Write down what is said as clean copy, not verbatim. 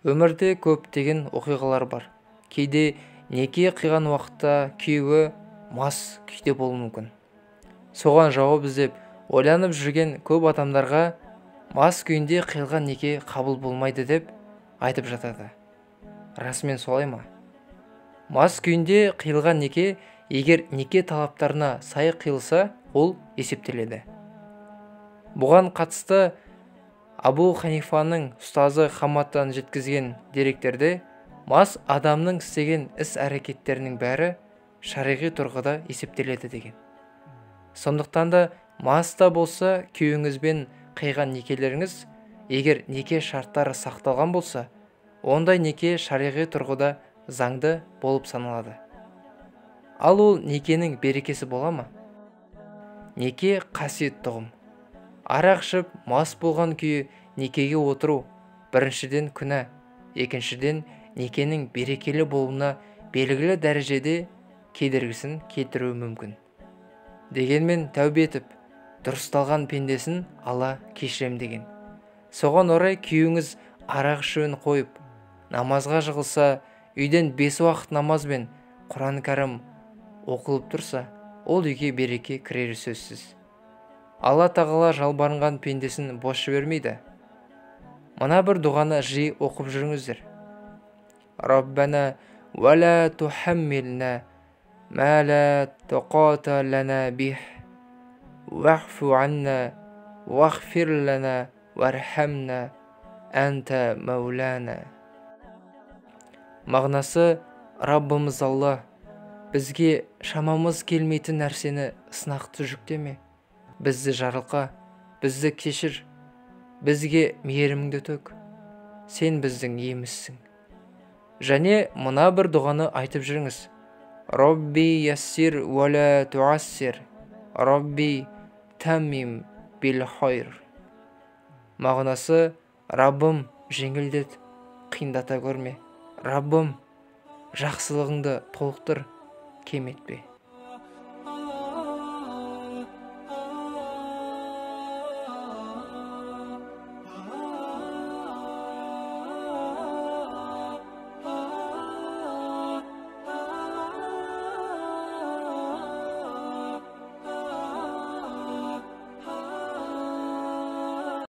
Өмірде көптеген оқиғалар бар. Кейде неке қиған уақытта күйеуі мас күйде болуы мүмкін. Соған жауап іздеп ойланып жүрген көп адамдарға мас күйінде қиылған неке қабыл болмайды деп айтып жатады. Расымен солай ма? Мас күйінде қиылған неке егер неке талаптарына сай қиылса, ол есептеледі. Бұған қатысты Абу Ханифаның ұстазы Хаммадтан жеткізген деректерде мас адамның істеген іс-әрекеттерінің бәрі шариғи тұрғыда есептеледі деген. Сондықтан да мас та болса күйеуіңізбен қиған некелеріңіз, егер неке шарттары сақталған болса, ондай неке шариғи тұрғыда заңды болып саналады. Ал ол некенің берекесі бола ма? Неке қасиетті ұғым. Арақ ішіп мас болған күйі некеге отыру біріншіден күнә, екіншіден некенің берекелі болуына белгілі дәрежеде кедергісін келтіруі мүмкін. Дегенмен тәубе етіп, дұрысталған пендесін Алла кешірем деген. Соған орай күйеуіңіз арақ ішуін қойып, намазға жығылса, үйден 5 уақыт намаз бен Құран кәрім оқылып тұрса, ол үйге береке кірері сөзсіз. Алла тағала жалбарынған пендесін бос жібермейді. Мына бір дұғаны жиі оқып жүріңіздер. Раббана уа ла тухаммилна ма ла тақата лана бих ваъфу анна вағфир лана вархамна анта маулана. Мағынасы, Раббымыз Алла, бізге шамамыз келмейтін нәрсені сынақты жүктеме. Бізді жарылқа, бізді кешір, бізге мейіріміңді төк. Сен біздің иемізсің. Және мына бір дұғаны айтып жүріңіз. Робби яссир уа ла туассир, Робби таммим бил хайр. Мағынасы, Раббым жеңілдет, қиындата көрме. Раббым жақсылығыңды толықтыр, кем етпе.